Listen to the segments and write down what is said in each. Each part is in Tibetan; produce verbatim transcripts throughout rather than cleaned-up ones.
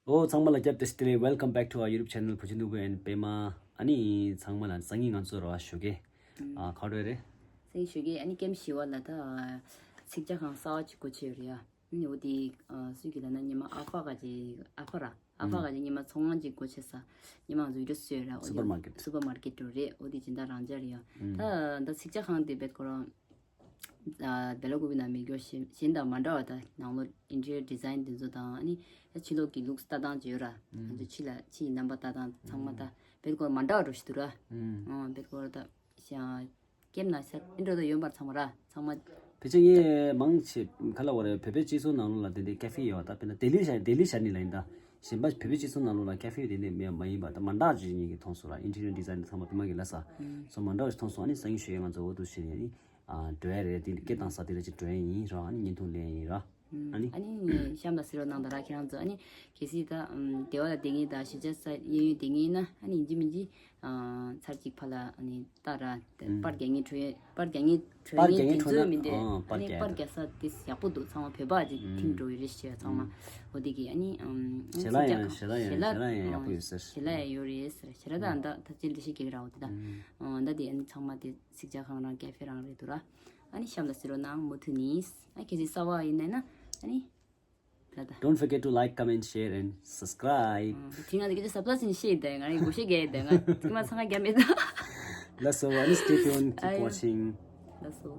ཨོ་ཚང་མ་ལ་བསྐྱར་དུ་བདེ་ལེགས། Welcome back to our YouTube channel བུ་ཆུང་ནོར་བུ་and པད་མ། ཨ་ནི་ཚང་མ་ལ་སང་ཉིན་ང་ཚོ་ར་བ་ཞུ་གེ། ཨ་ཁ་བྲོ་རེད། སང་ཉིན་ཞུ་གེ། ཨ་ནི་ཀེམ་བཞི་པ་ལ་ད་ཚིག་ཇ་ཁང་གསར་པ་ཅིག་སྒོ་ཕྱེ་ཡོད་རེད་ཡ། ཨ་ནི་འོ་དེ་སུས་ཀྱི་ལབ་ན་ཉི་མ་ཨ་ཕ་ག་ཅིག་ཨ་ཕ་ར་ཨ་ཕ་ག་ཅིག་ཉི་མ་ཚོང་ཁང་ཅིག་སྒོ་ཕྱེ་ས། ཉི་མ་ང་ཚོ་བི་ཌི་ཡོ་བཟོས་ར། འོ་དེ་སུ་པར་མར་ཀེཊ། སུ་པར་མར་ཀེཊ་འགྲོ་རེད། འོ་དེ་སྦྱིན་བདག་རང་འཇགས་རེད་ཡ། ད་ད་ཚིག་ཇ་ཁང་དེ་བེད་ཁོ་རང་བེ་ལ་ཀུ་པི་ནང་མེད་རྒྱུ་གཞན་དང་མ་འདྲ་བ། ད་ནང་ལོགས་interior design དེ་ཚོ་དང་། ཨ་ནི་ཕྱི་ལོགས་ཀྱི་ལུགས་ལྟ་སྟངས་ཅིག་ཡོད་ར། ང་ཚོ་ཕྱི་ལ་ཕྱིའི་རྣམ་པ་ལྟ་སྟངས་ཚང་མ་ད་བེད་ཁོ་མ་འདྲ་བ་འདྲ་ཞིག་འདུག་ར། ཨ་བེད་ཁོ་ད་ཤ་ཀེམ་ན་ཤ་ཨེ་འགྲོ་ད་ཡོད་པར་ཚང་མ་ར་ཚང་མ། ཕལ་ཆེར་ངས་མང་ཆེ་ག་ལ་བ་རེད། བོད་པའི་སྤྱི་ཚོགས་ནང་ལོགས་ལ་དེ་འདྲའི་ཀ་ཧྥེ་ཡོད་པ། ད་དཔེར་ན་ལྡི་ལི་ཤར་ལྡི་ལི་ཤར་ནི་ལ་ཡིན། ད་གཞན་པ་བོད་པའི་སྤྱི་ཚོགས་ནང་ལོགས་ལ་ཀ་ཧྥེ་དེ་འདྲའི་མེད་མ་ཡིན་པ། ད་མ་འདྲ་ཅིག་ཉིད་ཀྱི་མཐོང་སོང་ར། interior design དེ་ཚང་མ་པད་མ་གིས་ལབ་ས་སོ་མ་འདྲ་བ་ཞིག་མཐོང་སོང་། ཨ་ནི་སང་ཉིན་ཞུ་ཡས་ང་ཚོ་འོ་འདུག་ཞུ་ཡས་ཨ་ནི། ཨ་སྒྲོལ་ཡ་རེད། དེ་སྐད་བཏང་ས་དེ་རེད་ཅིག་སྒྲོལ་ཡ་ཡིན་ར། ཨ་ནི་བརྙན་ཐུང་ལེན་ཡ་ཡིན་ར། ཨ་ནི། ཨ་ནི་གཤམ་ལ་གཟིགས་རོགས་གནང་དང་ར་ཁྱེད་རང་ཚོ། ཨ་ནི་གལ་སྲིད་ད་ཨམ་སྡེ་བ་ལ་བསྡད་མཁན་དང་གཞིས་ཆགས་ས་གཡས་གཡོན་བསྡད་མཁན་ཡིན་ན། ཨ་ནི་ཡིན་གཅིག་མིན་གཅིག་ཨ་ཚར་གཅིག་ཕར་ལ་ཨ་ནི་ལྟ་ར། དེ་ཨུམ། པར་རྒྱག་མཁན་འཕྲོད་ཡས། པར་རྒྱག་མཁན་འཕྲོད་པར་མཁན་རྒྱག་མཁན་དེ་ཚོ་འཕྲོད་ན། མིན་ཏེ། ཨ་ཨ་པར་ནི་རྒྱག་པར་རྒྱག་ས་དེ་ཡག་པོ་འདུག་ཚང་མ་བོད་པ་ཅིག་ཨུམ། ཐིམ་འགྲོ་གི་རེད་ཞེས་ཚང་མ། ཨུམ། འོ་དེ་གི་ཨ་ནི་ཨམ་ཞལ་ལག་ཡང་ཞལ་ལག་ཡང་ཞལ་ལག་ཡང་ཡག་པོ་ཡོད་ཟེར། ཞལ་ལག་ཡང་ཡོད་རེད་ཟེར། ཞལ་ལག་ད་ཨུམ། ད་ཅི་འདྲ་ཞིག་གི་ར་འོ་དེ་ད། ཨུམ། ཨ་ད་དེ་ཨ་ནི་ཚང་མ་དེ་ཚིག་ཇ་ཁང་རང་ཀ་ཧྥེ་རང་རེད་འདུག་ར། ཨ་ནི་གཤམ་ལ་གཟིགས་རོགས་གནང་མུ་མཐུད་ནས། ཨ་གལ་སྲིད་གསར་པ་ཡིན་ན་ན་ཨ་ནི་ད་ད། Don't forget to like, comment, share and subscribe. ཨ་དེ་ང་ཚོ་སྐད་ཆ་ཟབ་ཟབ་ཟིན་བཤད་ཡིན་ད། ང་རང་གི་གོ་ཤེས་རྒྱག་ཡིན་ད། ང་ཚང་མ་འཚང་ཁ་རྒྱབ་མེད་ད། ལགས་སོ། ཨ་ནི་stay tuned, keep ཨ་ཡོ། Watching. ལགས་སོ།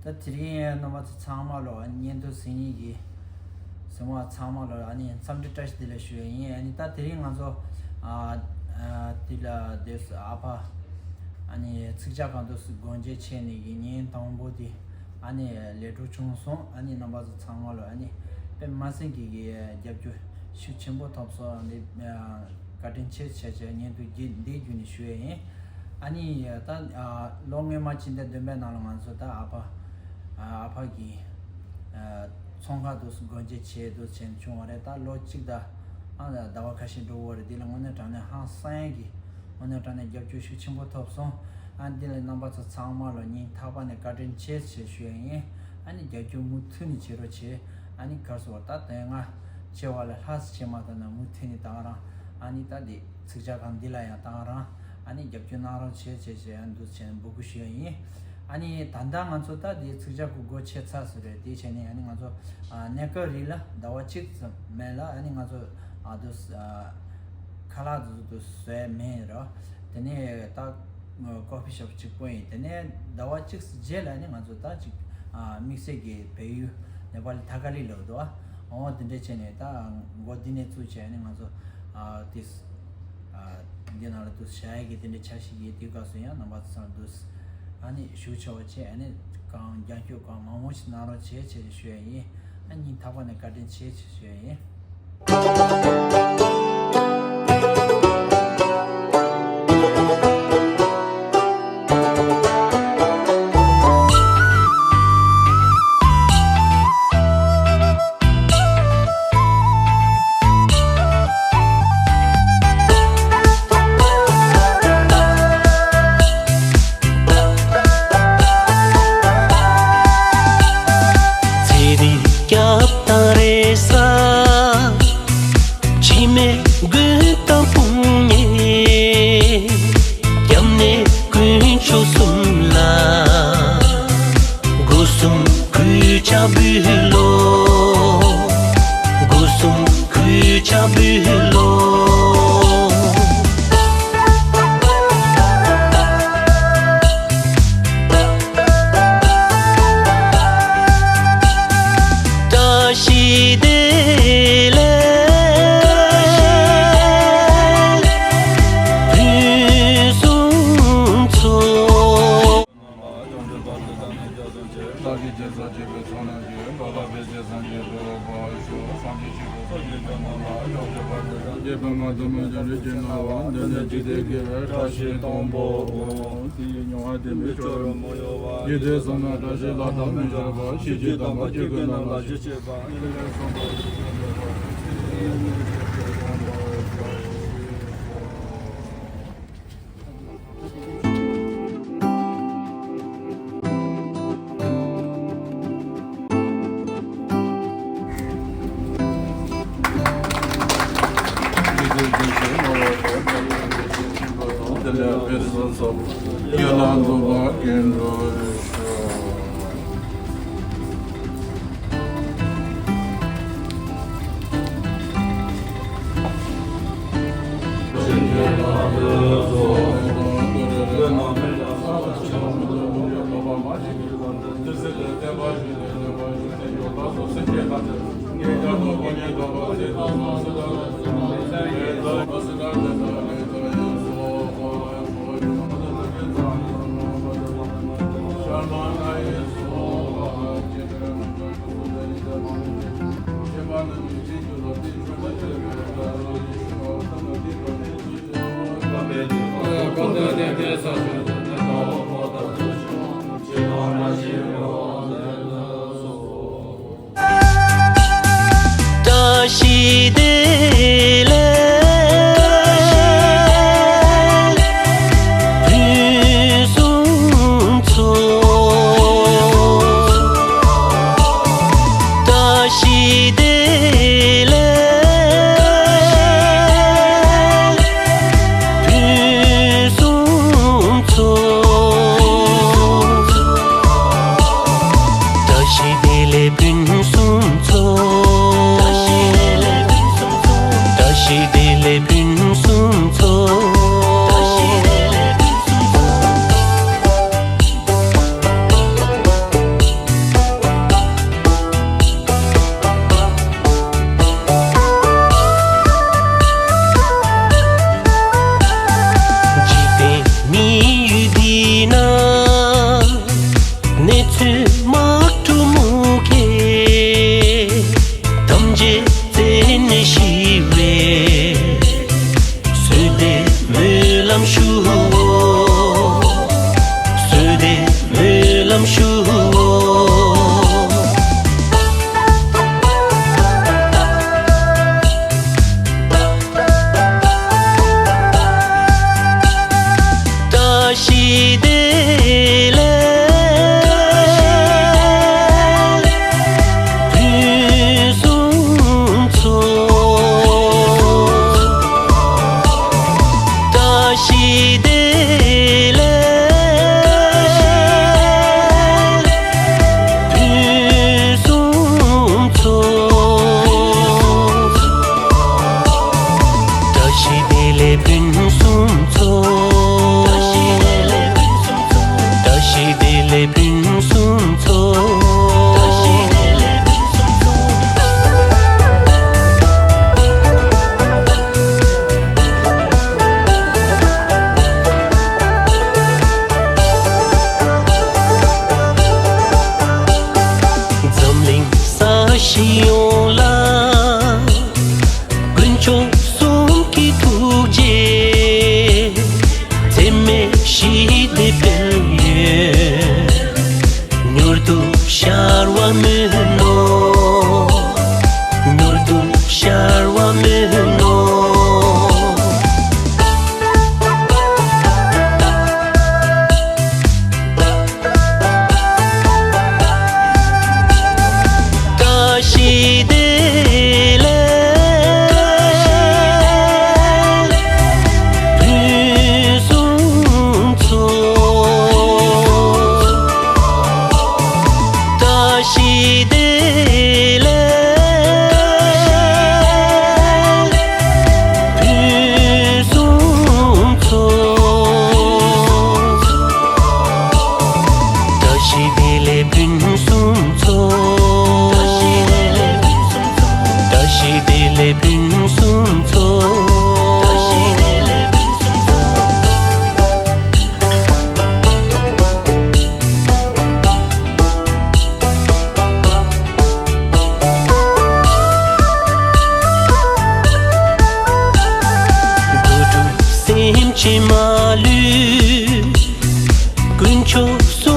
ད་དེ་རིང་རྣམ་པ་ཚོ་ཚང་མ་ལ་བརྙན་ཐུང་གཟིགས་མཁན་གྱི་གཟིགས་མོ་ཚང་མ་ལ་ཨ་ནི་འཚམས་འདྲི་བཀྲ་ཤིས་བདེ་ལེགས་ཞུ་ཡ་ཡིན། ཨ་ནི་ད་དེ་རིང་ང་ཚོ་ཨ་ཨ་དེ་ལ་དེ་ཨ་ཕ་ཨ་ནི་ཚིག་ཇ་ཁང་དུ་སྒོ་འབྱེད་བྱས་ནས་ཀྱི་ཉིན་དང་པོ་དེ་ཨ་ནི་ལས་འགྲོ་བྱུང་སོང་། ཨ་ནི་རྣམ་པ་ཚོ་ཚང་མ་ལ་ཨ་ནི་དཔེ་མ་སྲིད་ཀྱི་གི་རྒྱབ་སྐྱོར་ཤུགས་ཆེན་པོ་ཐོབ་སོང་། ཨ་ནི་བཀའ་དྲིན་ཆེ་ཆེ་ཆེ་ཉིན་དུ་འདི་བརྒྱུད་ནས་ཞུ་ཡ་ཡིན། ཨ་ནི་ད་ལོ་སྔོན་མ་ཕྱི་ཟླ་བདུན་པའི་ནང་ལ་ང་ཚོ་ད་ཨ་ཕ་ཨ་ཕ་གི་ཚོང་ཁང་དུ་སྒོ་འབྱེད་བྱས་འདུག་བྱས་བྱུང་བ་རེད། ད་ལོ་གཅིག་དང་ཨ་ཟླ་བ་ཁ་ཤས་འགྲོ་བ་རེད། འདི་ལ་དངོས་གནས་དྲང་གནས་ཧང་སང་ཡ་གི་དངོས་གནས་དྲང་གནས་རྒྱབ་སྐྱོར་ཤུགས་ཆེན་པོ་ཐོབ་སོང་། ཨ་འདི་ལ་རྣམ་པ་ཚོ་ཚང་མ་ལ་སྙིང་ཐག་པ་ནས་བཀའ་དྲིན་ཆེ་ཞེས་ཞུ་ཡ་ཡིན། ཨ་ནི་རྒྱབ་སྐྱོར་མུ་མཐུད་ནས་བྱེད་རོགས་བྱེད། ཨ་ནི་གར་སོང་བ་ད་དོན་ང་ཆེ་བ་ལ་ལྷག་ཆེ་མ་ད་ན་མུ་མཐུད་ནས་ད་ག་རང་ཨ་ནི་ད་འདི་ཚིག་ཇ་ཁང་འདི་ལ་ཡང་ད་ག་རང་ཨ་ནི་རྒྱབ་སྐྱོར་གནང་རོགས་བྱེད་བྱེད་བྱེད་ཡང་འདུག་བྱས་འབོད་སྐུལ་ཞུ་ཡ་ཡིན། ཨ་ནི་ད་ལྟ་ང་ཚོ་ད་འདི་ཚིག་ཇ་གི་སྒོ་ཕྱེ་ཚར་ཟེར་རེད། དེ་བྱས་ནས་ཨ་ནི་ང་ཚོ་ཨ་གནས་སྐབས་རིང་ལ་ཟླ་བ་གཅིག་ཙམ་མེད་ལ་ཨ་ནི་ང་ཚོ་ཨ་དུ་ཨ་ཁ་ལག་དུ་དུ་བཟོས་མེད་རོ། དེ་ནས་ད་ ཀོ་ཕི་ཤོབ་གཅིག་པོ་ཡིན། དེ་ནས་ཟླ་བ་གཅིག་རྗེས་ལ་ནི་ང་ཚོ་ད་ཅིག་ཨ་དམིགས་བསལ་གྱི་བལ་ཡུལ་ནེ་པ་ལི་ཐ་ཀ་ལི་ལབ་འདུག་ཨ། འོ་དེ་འདྲ་བྱས་ནས་ད་འགོ་འདི་ནས་བཙུགས་བྱས་ནས་ང་ཚོ་ཨ་དེ་ཨ་འདི་ནང་ལ་དུ་བྱ་ཡ་གི་དེ་འདྲ་འཆར་གཞི་ཡིན། དེའི་སྐབས་སུ་ཡང་རྣམ་པ་ཚོ་ཚང་དུ་ཨ་ནི་ཞུ་ཆོག་པ་བྱས། ཨ་ནི་གང་རྒྱབ་སྐྱོར་གང་མང་མང་ཞིག་གནང་རོགས་བྱེད་ཅེས་ཞུ་ཡ་ཡིན། ཨ་སྙིང་ཐག་པ་ནས་བཀའ་དྲིན་ཆེ་ཞེས་ཞུ་ཡ་ཡིན། ཚེ་རིང་སྐྱབས་དང་རེ་ས། འཆི་མེད་མགོན་དང་དཔུང་གཉེན། སྐྱབས་གནས་དཀོན་མཆོག་གསུམ་ལ། སྒོ་གསུམ་གུས་ཕྱག་འབུལ་ལོ། སྒོ་གསུམ་གུས་ཕྱག་འབུལ་ལོ། བཀྲ་ཤིས་བདེ་ལེགས་ཕུན་སུམ་ཚོགས། བདག་གིས་སྦྱིན་སོགས་བགྱིས་པའི་ཚོགས་རྣམས་ཀྱིས། འགྲོ་ལ་ཕན་ཕྱིར་སངས་རྒྱས་འགྲུབ་པར་ཤོག། སངས་རྒྱས་ཆོས་སྐུ་སངས་རྒྱས་ཀྱི་ལམ་ལ་ཡོངས་སུ་བར་དུ་བདག་གིས་པདྨ་འཛམ་བུ་གླིང་རིགས་ཀྱི་རྣམ་པར་འདི་ནས་འཇིག་རྟེན་དགེ་བའི་བཀྲ་ཤིས་སྟོང་པོ་འོང་། དེ་ཡི་མྱོང་བ་བདེན་པའི་སྤྱོད་ལམ་མི་གཡོ་བ། ཡིད་བདེ་བསམ་ན་བཀྲ་ཤིས་ལྷ་དང་མི་འབྱོར་པ། ཤེས་བྱའི་དམ་པ་སྐྱེ་དགུའི་རྣམ་ལ་གཞི་བྱེད་པ། བཀྲ་ཤིས་བདེ། ཕུན་སུམ་ཚོགས། འཛམ་གླིང་ས་གཞི་ཡོངས་ལ། དཀོན་མཆོག་གསུམ་གྱི་ཐུགས་རྗེ། ཚད་མེད་ཞི་བདེ་སྤེལ་ཡོད། མྱུར་དུ་ཤར་བ་སྨོན་ནོ། མྱུར་དུ་ཤར་བ་སྨོན་ནོ། བཀྲ་ཤིས་བདེ་ལེགས། ཕུན་སུམ་ཚོགས། བཀྲ་ཤིས་བདེ་ལེགས། ཕུན་སུམ་ཚོགས། བཀྲ་ཤིས་བདེ་ལེགས་ཕུན་སུམ་ཚོགས། བཀྲ་ཤིས་བདེ་ལེགས་ཕུན་སུམ་ཚོགས། འགྲོ་དྲུག་སེམས་ཅན་མ་ལུས། དཀོན་མཆོག་གསུམ།